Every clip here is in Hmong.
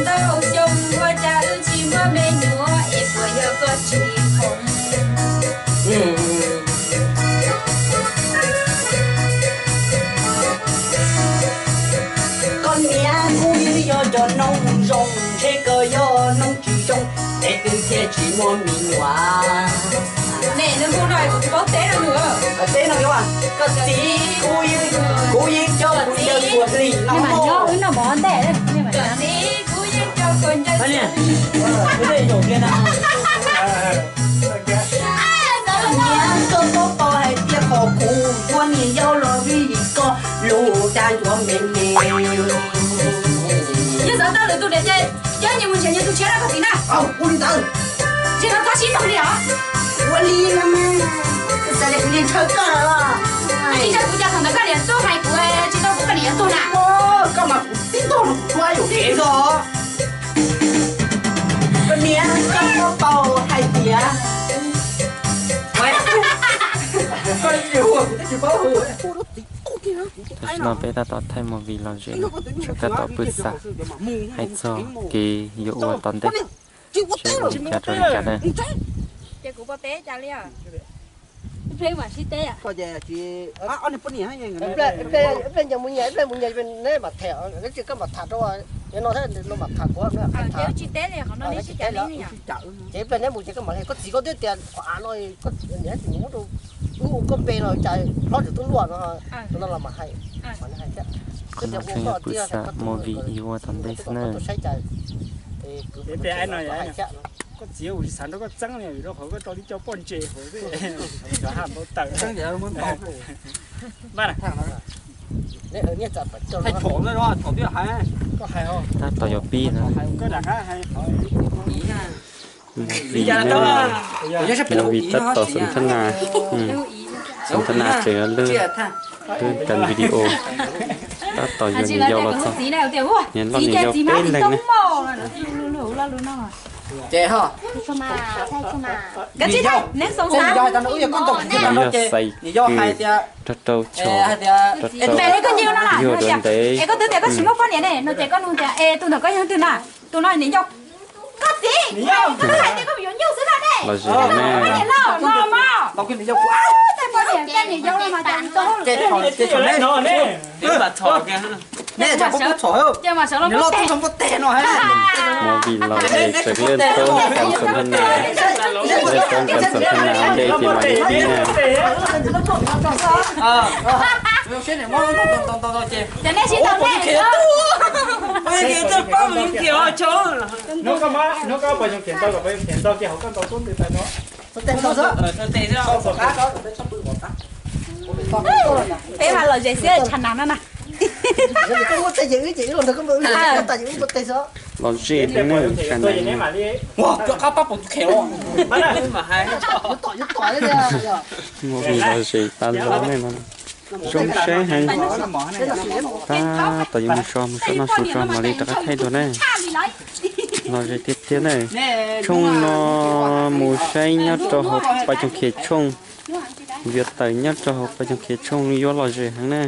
Ntau xyoo ua cas wb tsis muaj me nyuam es puas yog koj tsis khoom? Koj niam kuj yeej yog cov noog zoo, ntshe koj yog noog tsis zoo, es twb thiaj tsis muaj me nyuam. Ne, nws hu no kuv tsis paub teb no nws. Teb no yuav, koj txiv, kuv yeej, kuv yeej coj kuv yawg tuaj hli no. Koj txiv, kuv yeej coj kuv yawg tuaj hli. Koj niam, koj paub hais tias qhov kuv ua niam yau los vim koj lus dag ntsuav me me. Yog xav tau lwm tus niam ces coj nyias mus nrhiav nyias tus tshiab na koj txiv na. Ua li ntawd. Tsis tau txhob sib tog li os. Ua li no mas, xav tias kuv niam ntshaw koj los? Tsis ntshaw kuv cas thaum ntawd koj niam tuaj hais kuv tsis tau kuv koj niam yuav tuag na. Koj mas kuv tib tug los kuv yuam kev zog. Koj niam, koj paub hais tias, koj tsis hu kuv twb tsis paub hu. Tam sim no peb tab tom thaij movie los ze, tseem tab tom pw xam hais txog kev yuav ua tom ntej, seb yuav ua cas rau li cas na. Ces kuv pom peb cas li os? Ib pliag mam sib teb. Ces wb tsis teb li, qhov no nej sib cav li. Ces ib pliag neb mus ces koj mam li, koj txiv koj twb tias qhov av no koj niam tsis muab rau wb ua koj npe no cas hlob tseem tuaj luaj no, tus no los mam hais, mam hais thiab. Qhov no tseem yog pw xam movie yuav ua tom ntej xwb na. Koj txiv kuv tsis xav nrog koj txeeb li vim rau qhov koj rau tib co poj ntses hauv xwb, cov haj npau taws. Tab tom yuav pib no. Movie na, movie tab tom xom thab nas, xom thab nas tseem lwj, lwj kas video, tab tom yuav niam yau los txog, niam loj niam yau peb leeg na. Yog xaiv kws rau rau chom, yuag rau ntev. Los ze ne. Movie los ze tseem lwj toob kas xom thab nas, lwj toob kas xom thab nas ua ntej ces mam li pib na. Peb mas los ze xwb tshav nag no na. Los ze thiab ne, tshav nag. Movie los ze tas zog ne no. Zoo saib heev. Tab tom yuav mus so, mus so noj su tso mam li rov qab thaij dua ne. Los ze tiag tiag ne. Tshooj no mus saib nyob rau hauv Paj Coog Khiav Tshooj. Yuav tawm nyob rau hauv Paj Coog Khiav Tshooj yuav los ze heev na.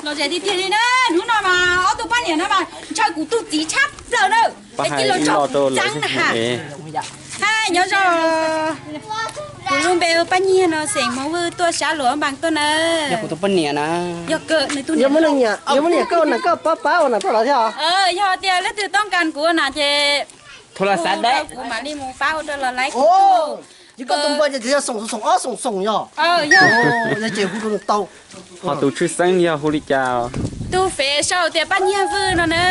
Los ze tiag tiag li na, hnub no mas ob tug poj niam no mas ntshaw kuv tus txiv tshaj plaws na. Pab hais ib lo rau lawv seb. Hais nyob zoo, kuv lub npe hu Paj Nyiag no, xeem Hmoob Vwj, tuaj sab Luam Npas tuaj na. Yog kuv tus poj niam na. Yog kawg nws tus niam, yog muaj niam koj na koj pab pab ua na tuaj los thiab os. Yog tias leej twg tooj kas kuv na ces hu rau kuv mam li mus pab ua rau los laib kuv. Yog koj tus npawb ces yog xoom xoom ob xoom xoom yog. Yog ces hu rau nws tau. Ho tus tshwj xeeb yog hu li cas? Tus Fev sau tias Paj Nyiag Vwj no na.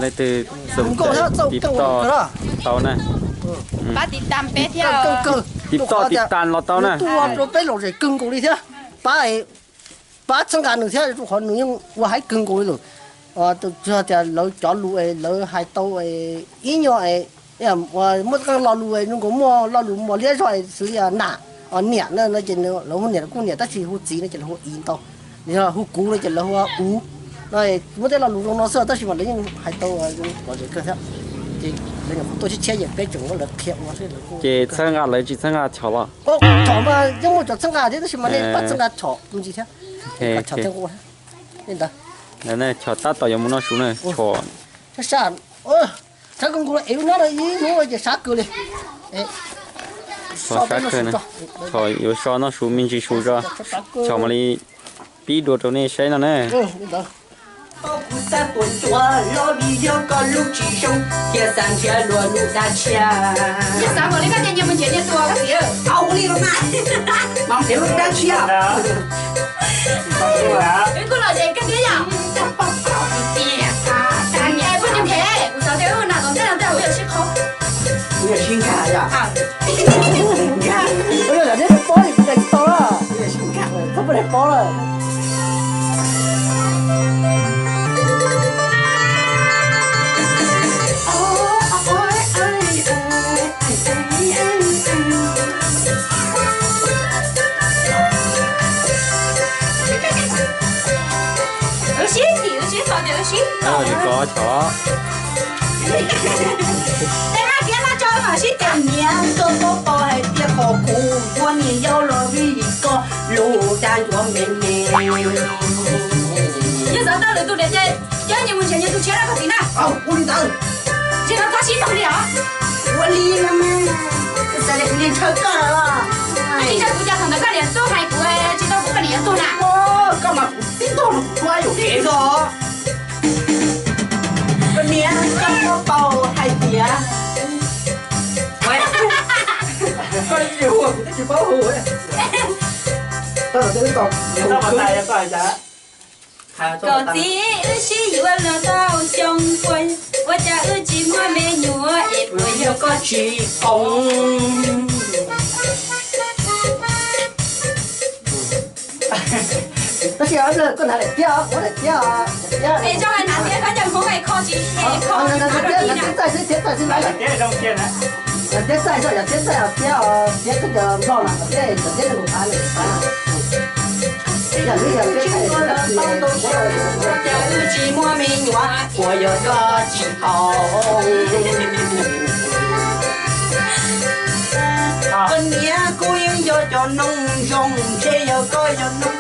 Leej twg xoom tiv toj tau na. Pab tiv tas peb thiab. Tiv toj tiv tas los tau na. Peb los ze kawg nkaus li thiab. Pab, pab txhawb nqa nws thiab, rau qhov nws yeej ua haib kawg nkaus li lawm. Tsis tias lawv cov lus es lawv hais tau ib nyuag es muaj lo lus zoo nkaus, muaj lo lus mos liab zog xws li nam, niam no ces lawv hu niam kuj niam tab sis hu txiv no ces lawv hu iv ntau. Yog hu kuv no ces lawv hu ua uv. No muaj tej lo lus zoo no xwb tab sis mas lawv yeej hais tau los ze kawg thiab. Ces lawv nyuam qhuav tuaj tshiab tshiab ces peb tseem muab lawv qhia ua xwb. Ces txhawb nqa lawv tsis txhawb nqa chom los? Chom mas yeej muaj cov txhawb nqa thiab tab sis mas nej pab txhawb nqa chom me ntsis thiab. Chom thiab nqua thiab. Li ntawd. Chom tab tom yuav mus noj su na, chom. Sab, sab kawg nkaus, ev lub nyob no ib hnub ces sab kawg li. Sab kawg na. Thaum yuav so noj su me ntsis su tso, thaum mam li pib dua rau nej saib no na. Kuv xav tuaj ntsuas los vim yog koj lub tsis zoo, thiaj xav nrhiav luag lub dab tshiab. Yog xav npaum li koj ces nyias mus nrhiav nyias tus koj txiv. Au, ua li los mas. Mam nrhiav lub dab tshiab. Wb kuj lom zem kawg thiab yom. Poj niam phem, kuv xav tias wb nam tom ntej no tej zaum wb yuav sib qhau. Wb yuav sib nkag yom. Nkag. Ua li lawm neb tsis paub li kuv tias tsis tau na. Wb yuav sib nkag. Txhob poj niam paub lawm. Wb sib tim, wb sib tos ces wb sib tos. Li ko chov. Tej haj kiab haj tso mam sib tos. Niam, koj puas paub hais tias qhov kuv ua niam yau los vim koj lub dab ntsuag me me. Yog xav tau lwm tus niam ces coj nyias mus nrhiav nyias tus tshiab na koj txiv na. Ua li ntawd. Tsis tau txhob sib tos li os. Ua li no mas, xav tias kuv niam ntshaw koj los. Tsis ntshaw kuv ces thaum ntawd koj niam tuaj hais kuv tsis tau kuv koj niam yuav tuag na. Koj mas kuv tib tug los kuv tsuab yuam kev zog. Koj niam, koj puas paub hais tias, koj tsis hu kuv twb tsis paub hu. Koj txiv, wb sib yuav los tau xyoo, ua cas wb tsis muaj me nyuam es puas yog koj tsis foom? Tab sis koj hnav daim tiab, muab daim tiab, daim tiab. Es zoo hais hnav tiab koj cov Hmoob es kho tsis, kho tiab txaij xwb, tiab txaij xwb na. Tiab txaij, yog tiab txaij tiab, tiab koj cov Nplog na, tiab, tiab rau tus qab na. Yog wb yog tiab txaij, wb tsis muaj me nyuam, puas yog koj tsis foom? Koj niam, kuv yeej yog cov noob zoo, ntshe yog koj yog noob,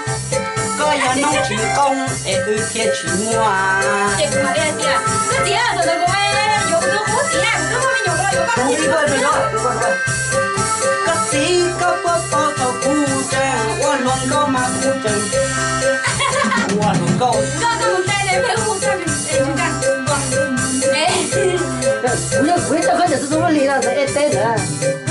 koj yog noob tsis zoo es wb thiaj tsis muaj. Ces kuv mam li hais tias, koj txiv, thaum ntawd kuv yuav kuv tus qub txiv na, kuv twb muaj me nyuam los yuav koj txiv. Koj txiv, koj puas paub thaum kuv tseem ua hluas nkauj mas kuv tseem ua hluas nkauj. Koj tau mus nte ne, peb hu txog. Kuv yog kuv ib txoj khaub ncaws xub xub luaj li no ntawd ej teb ntawd. Koj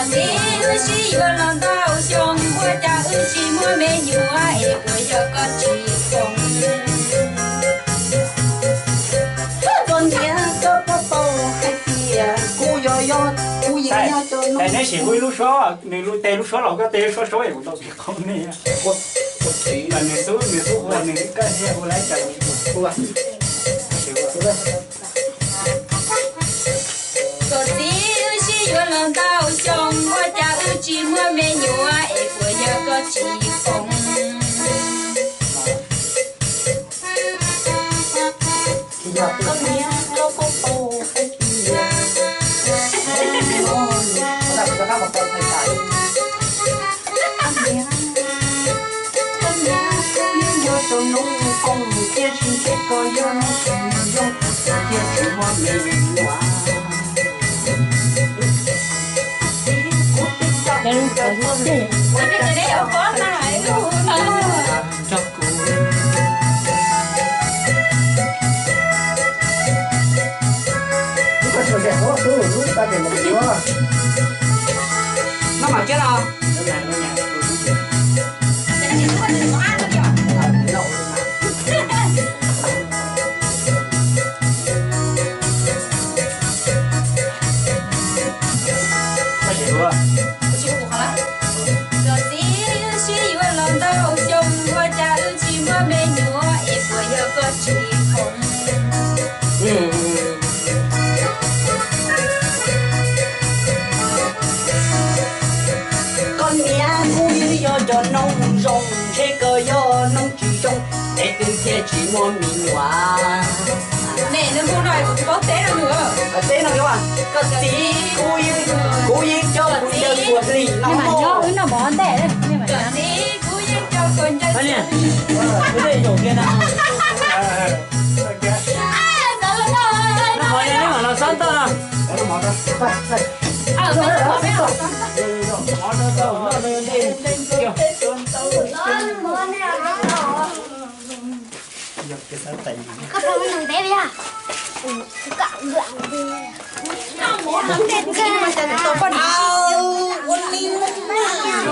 txiv, wb sib yuav los ntau xyoo, ua cas wb tsis muaj me nyuam es puas yog koj tsis foom? Koj niam, koj puas paub hais tias kuv yog, yog, kuv yeej yog cov noob. Neb sim hu ib lub suab, nws lub, teb lub suab los koj teb lub suab saub es kuv tau sim qhov nej. Nws xub, nws xub hu, nws kaj thiab hu lawm cas. Koj txiv, wb sib yuav los ntau xyoo, ua cas wb tsis muaj me nyuam es puas yog koj tsis foom? Koj niam, koj puas paub hais tias, koj niam, koj niam, koj yeej yog tus noob koob tiam sis ntshe koj yog noob tsis zoo, tiam sis muaj me nyuam. Koj txiv, wb sib yuav los ntau xyoo, ua cas wb tsis muaj me nyuam es puas yog koj tsis foom? Koj niam, kuv yeej yog cov noob zoo, ntshe koj yog noob tsis zoo es wb thiaj tsis muaj me nyuam. Ne, nws hu no kuv tsis paub teb rau nws. Teb no, koj txiv, kuv yeej, kuv yeej coj kuv ncawg kuv hlis no. Koj txiv, kuv yeej coj kuv ncawg Ua ntej zaum kiag ntag. Qhov no neb mam los xob toj no.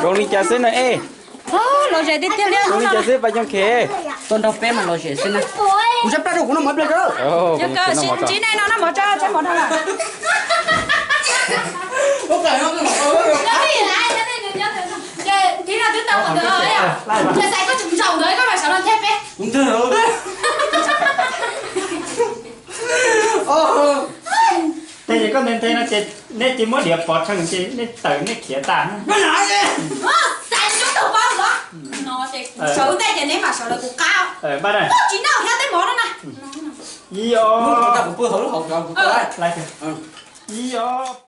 Zoo li cas xwb na ej? Lom zem tiag tiag li. Zoo li cas xwb Paj Xyooj Khes? Tuaj nrog peb mas lom zem xwb na. Kuv sab plab rau kuv noj mov pliag. Yog koj sib ntsib nej no noj mov tso, tshaib mov dhau lawm. Ces tib no twb tau mus ntawd, ces xav koj tseem zaum ntawd koj mam sawv los thiab peb. Tej koj nthe nthe no ces neb cia muab diav pov tsheej ces neb tawm neb khiav tas. Xav tsis tau paub los no ces sawv ntej ces neb mam sawv lawv kuv qab. Koj tsis noj thiab tej mov no na. Ib os. Ib os.